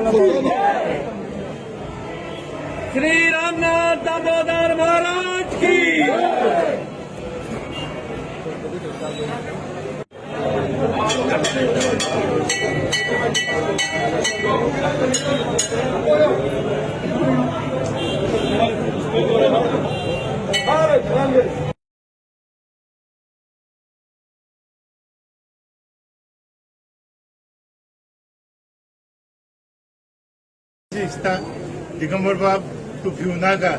की। श्री रामनाथ दामोदर महाराज की। दिसता दिगंबर बाब, तूं भिवनाका.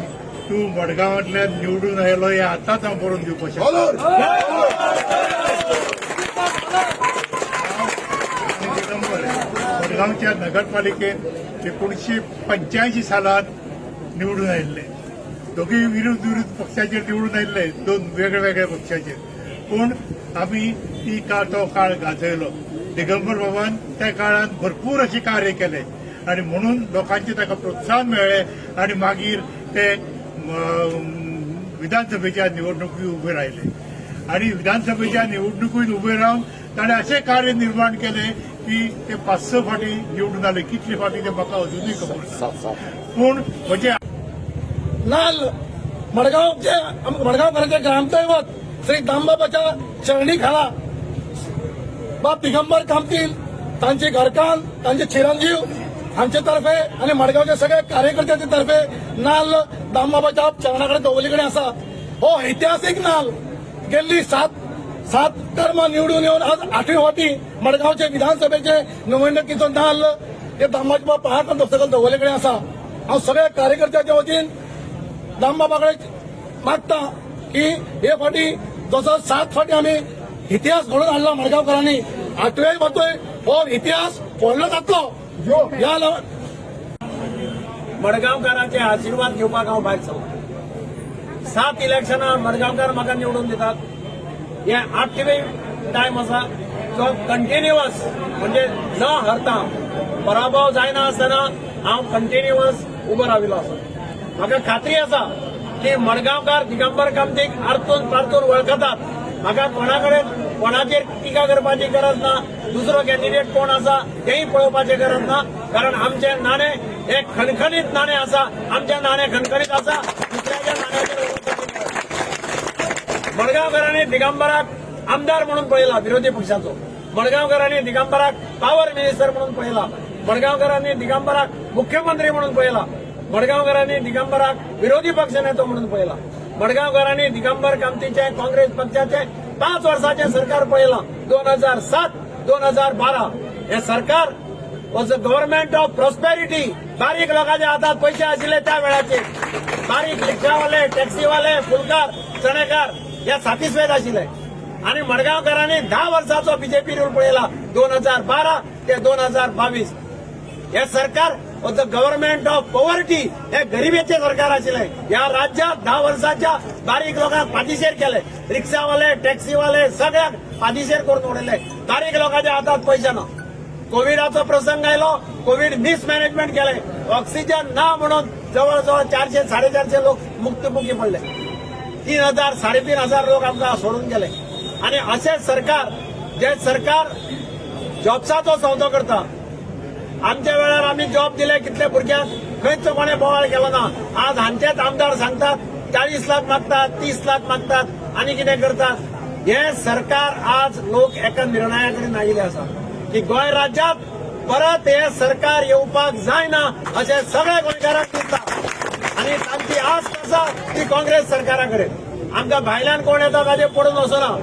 तूं मडगांवांतल्यान निवडून आयलो हें आतांच हांव बरोवन दिवपाक शकता. आनी दिगंबर मडगांवच्या नगरपालिकेत 1985 सालांत निवडून आयिल्ले. दोगूय विरुद्ध विरुद्ध पक्षाचेर निवडून आयिल्ले, दोन वेगळे वेगळ्या पक्षाचेर. पूण आमी ती काळ तो काळ गाजयलो. दिगंबर बाबान त्या काळांत भरपूर अशें कार्य केलें आनी म्हणून लोकांचें ताका प्रोत्साहन मेळ्ळें आनी मागीर ते विधानसभेच्या निवडणुकी उबे राहिले आणि विधानसभेच्या निवडणुकीत उबे रावन ताणें अशें कार्य निर्माण केलें की ते पांच स फाटी निवडून आले. कितले फाटी ते म्हाका अजुनूय खबर ना, पूण म्हजे नाल मडगावचे, मडगावकरांचे ग्रामदैवत श्री दामबाबाच्या चरणी खाला बाब दिगंबर कामतील, तांचे घरकान, तांचे चिरंजीव हांचे तर्फे आणि मडगावच्या सगळ्या कार्यकर्त्यांचे तर्फे नाल्ल दामबाबाच्या चरणाकडे दवरले आसा. हो ऐतिहासिक नाल. गेल्ली सात सात टर्मा निवडून येवन आज आठवी फावटी मडगावचे विधानसभेचे निवडणुकीचो नाल्ल हे दामबाच्या पांया सकयल दवरले कडेन आसा. हांव सगळ्या कार्यकर्त्यांच्या वतीन दामबाबा कडेन मागता की हे फाटी जसो सात फाटी आमी इतिहास घडोवन हाडला मडगांवकारांनी, आठवे फावटूय हो इतिहास व्हडलो जातलो ह्या मडगांवकारांचे आशिर्वाद घेवपाक हांव भायर सरलो. सात इलेक्शनां मडगांवकार म्हाका निवडून दितात. हे आठवे टायम आसा जो कंटिन्युअस, म्हणजे न हरता, पराभव जायना आसतना हांव कंटिन्युअस उबो राविल्लो आसा. म्हाका खात्री आसा की मडगांवकार दिगंबर कामतीक आरतून पारतून वळखतात. म्हाका कोणा कडेन कोणाचेर टिका करपाची गरज ना. दुसरो कॅन्डिडेट कोण आसा तेंय पळोवपाची गरज ना, कारण आमचें नाणें हे खणखणीत नाणें आसा. आमचें नाणें खणखणीत आसा, दुसऱ्याच्या नाण्याचेर उलोवपाची गरज ना. मडगांवकारांनी दिगंबराक आमदार म्हणून पळयला विरोधी पक्षाचो. मडगांवकारांनी दिगंबराक पावर मिनिस्टर म्हणून पळयला. मडगांवकारांनी दिगंबराक मुख्यमंत्री म्हणून पळयला. मडगांवकारांनी दिगंबराक विरोधी पक्ष नेतो म्हणून पळयला. मडगांवकारांनी दिगंबर कामतीचे काँग्रेस पक्षाचे 5 वर्साचें सरकार पळयलां, 2007 2012. हे सरकार was a government of prosperity. बारीक लोकांच्या हातात पैसे आशिल्ले त्या वेळाचेर. बारीक रिक्षावाले, टॅक्सीवाले, फुलकार, चणेकार हे सातिस्फेद आशिल्ले. आणि मडगांवकारांनी 10 वर्साचो बीजेपी रूल पळयला, 2012 ते 2022. हे सरकार was the government of poverty. हे गरिबीचे सरकार आशिल्लें. ह्या राज्यात 10 वर्साच्या बारीक लोकांक पादिशेर केले. रिक्षावाले, टॅक्सीवाले सगळ्यांक पादिशेर करून उडयले. बारीक लोकांच्या हातात पैसे ना. कोविडाचो प्रसंग आयलो, कोविड मिसमॅनेजमेंट केले. ऑक्सिजन ना म्हणून जवळ जवळ 400 450 लोक मृत्युमुखी पडले. 3000 3500 लोक आमकां सोडून गेले. आणि अशें सरकार, जे सरकार जॉब्साचो सौदो करता. आमच्या वेळार आमी जॉब दिले कितले भुरग्यांक, खंयच कोणें बोवाळ केलो ना. आज हांचेच आमदार सांगतात, 40 लाख मागतात, 30 लाख मागतात आनी कितें करतात. हे सरकार आज लोक एका निर्णया कडेन आयिल्ले आसा की गोंय राज्यात परत हे सरकार येवपाक जायना अशें सगळ्या गोंयकारांक दिसता आनी तांची आस्त आसा ती काँग्रेस सरकारा कडेन. आमकां भायल्यान कोण येता ताजेर पडून वचना.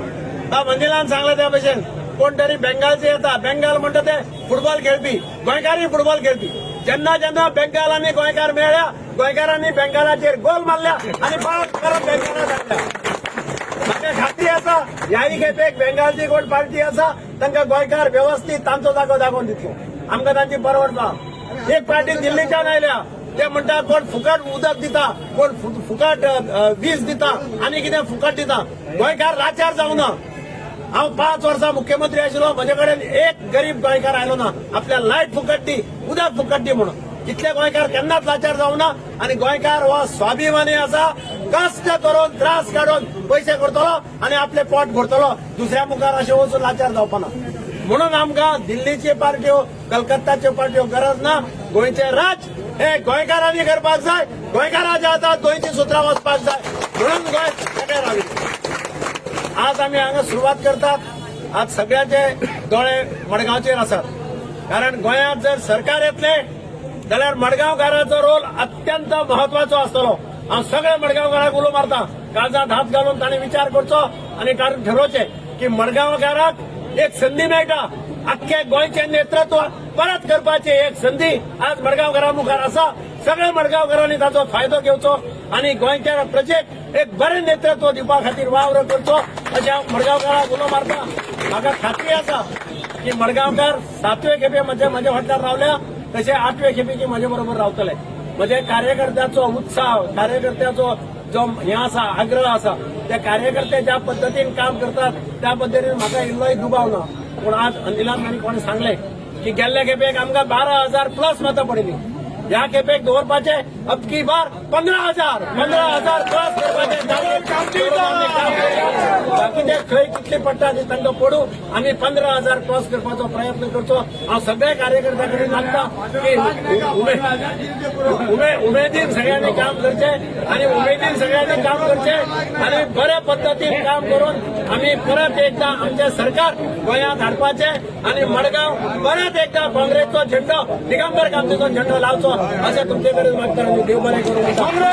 मंदिरान सांगलें त्या भशेन, कोण तरी बेंगालचे येता. बेंगाल म्हणटा ते फुटबॉल खेळपी, गोंयकारय फुटबॉल खेळपी. जेन्ना जेन्ना बेंगाल आनी गोंयकार मेळ्ळ्या, गोंयकारांनी बेंगालाचेर गोल मारल्या आनी परत परत बेंगाला धाडल्या. म्हाका खात्री आसा, ह्याय खेपेक बेंगालची कोण पार्टी आसा तांकां गोंयकार वेवस्थीत तांचो जागो दाखोवन दितलो. आमकां तांची परवडपा. एक पार्टी दिल्लीच्यान आयल्या, ते म्हणटा कोण फुकट उदक दिता, कोण फुकट वीज दिता आनी कितें फुकट दिता. गोंयकार लाचार जावना. हांव 5 वर्सां मुख्यमंत्री आशिल्लो, म्हजे कडेन एक गरीब गोंयकार आयलो ना आपल्या लायट फुकट दी, उदक फुकट दी म्हणून. इतले गोंयकार केन्नाच लाचार जावना आनी गोंयकार हो स्वाभिमानी आसा. कश्ट करून, त्रास काडून पयशे करतलो आनी आपले पोट भरतलो. दुसऱ्या मुखार अशें वचून लाचार जावपाना. म्हणून आमकां दिल्लीची पार्ट्यो, कलकत्ताच्यो पार्ट्यो गरज ना. गोंयचें राज हे गोंयकारांनी करपाक जाय. गोंयकाराच्या हातात गोंयची सुत्रां वचपाक जाय, म्हणून गोंय सगळें राविल्लें. आज आमी हांगा सुरवात करतात. आज सगळ्याचे दोळे मडगांवचेर आसात, कारण गोंयांत जर सरकार येतले जाल्यार मडगांवकाराचो रोल अत्यंत महत्वाचो आसतलो. हांव सगळ्या मडगांवकारांक उलो मारता, काळजांत हात घालून तांणी विचार करचो आनी ठरोवचें की मडगांवकाराक एक संदी मेळटा. आख्खे गोंयचें नेतृत्व परत करपाची एक संदी आज मडगांवकारा मुखार आसा. सगळ्या मडगांवकारांनी ताचो फायदो घेवचो आनी गोंयच्या प्रजेक एक बरें नेतृत्व दिवपा खातीर वावर करचो, अशें हांव मडगांवकाराक उलो मारता. म्हाका खात्री आसा की मडगांवकार सातवे खेपे म्हजे म्हज्या फाटल्यान रावल्या, तशे आठवे खेपे की म्हजे बरोबर रावतले. म्हजे कार्यकर्त्याचो उत्साह, कार्यकर्त्याचो जो हें आसा, आग्रह आसा, ते कार्यकर्ते ज्या पद्दतीन काम करतात त्या पद्दतीन म्हाका इल्लोय दुबाव ना. पूण आज अनिलान आनी कोणी सांगलें की गेल्ले खेपेक आमकां 12,000 प्लस मतां पडिल्लीं, ह्या खेपेक दवरपाचे अबकी बार 15,000, 15,000 प्लस करपाचे. बाकीचे खंय कितली पडटा ती तांकां पडूं, आमी 15,000 क्रॉस करपाचो प्रयत्न करचो. हांव सगळ्या कार्यकर्त्यां कडेन मागता की उमेदीन सगळ्यांनी काम करचें आनी उमेदीन सगळ्यांनी काम करचें आनी बऱ्या पद्दतीन काम करून आमी परत एकदा आमचें सरकार गोंयांत हाडपाचें आनी मडगांव परत एकदा काँग्रेसचो झेंडो, दिगंबर कामतीचो झेंडो लावचो, अशें तुमचे कडेन मागता आनी देव बरें करूं.